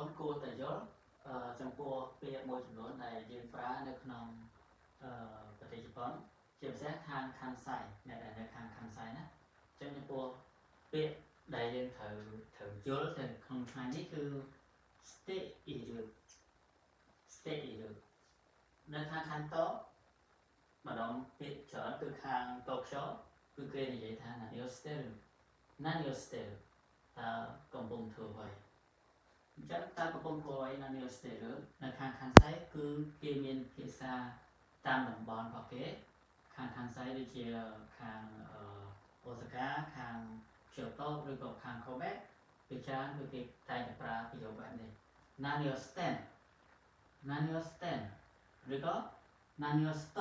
ប្អូនគួរតែយល់អឺចំពោះពាក្យមួយចំនួនដែលយើងប្រើនៅក្នុងអឺប្រទេសជប៉ុនជាពិសេសខាងខាន់សៃអ្នកដែលនៅខាងខាន់សៃណាអញ្ចឹងចំពោះពាក្យដែលយើងត្រូវត្រូវយល់ទៅក្នុងថ្ងៃនេះគឺ している しているនៅខាងខាន់តម្ដងពាក្យច្រើនគឺខាងតូក្យូគឺគេនិយាយថា 何をしてる何をしてるតើកំពុងធ្វើអ្វីអញ្ចឹងតើកំពុងធ្វើអ្វី 何をしてるនៅខាងខាន់សៃគឺគេមានភាសាតាមតំបន់របស់គេខាងខាន់សៃដូចជាខាងអូសាកាខាងក្យូតូឬក៏ខាងកូបេពីច្រើនគឺគេតែងតែប្រើប្រយោគបែបនេះ 何をしてん何をしてんឬក៏何をしと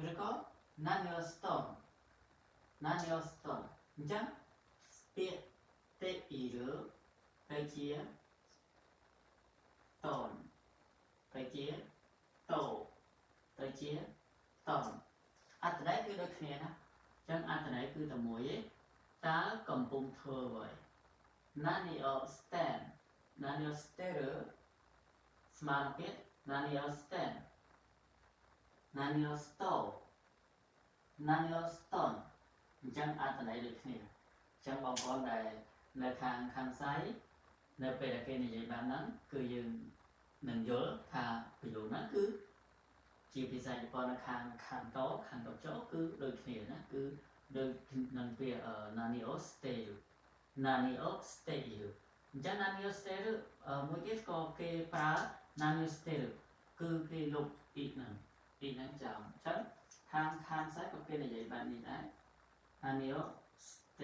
ឬក៏何をしとん何をしとんអញ្ចឹងពាក្យているទៅជាតនទៅជាតោទៅជាតនអត្ថន័យគឺដូចគ្នាណាអញ្ចឹងអត្ថន័យគឺតែមួយទេតើកំពុងធ្វើអ្វី何をしてん何をしてるស្មើនឹងពាក្យ何をしてん何をしと何をしとんអញ្ចឹងអត្ថន័យដូចគ្នាអញ្ចឹងបងប្អូនដែលនៅខាងខាងសៃនៅពេលដែលគេនិយាយបានហ្នឹងគឺយើងនឹងយល់ថាប្រយោគហ្នឹងគឺជាភាសាជប៉ុននៅខាងខាងតខាងតូចគឺដូចគ្នាណាគឺដូចនឹងពាក្យ 何をしてる何をしているអញ្ចឹង 何をしてるមួយទៀតក៏គេប្រើ 何をしてるគឺគេលុបអ៊ីហ្នឹងអ៊ីហ្នឹងចោលអញ្ចឹងខាងខាងសៃក៏គេនិយាយបែបនេះដែរ 何をして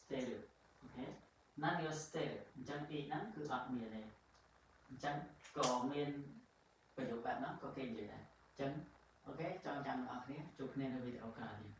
してる OK 何をしてるអញ្ចឹងអ៊ីហ្នឹងគឺអត់មានទេអញ្ចឹងក៏មានប្រយោគបែបហ្នឹងក៏គេនិយាយដែរអញ្ចឹង OK ចង់ចាំបងប្អូនគ្នាជួបគ្នានៅវីដេអូក្រោយទៀត។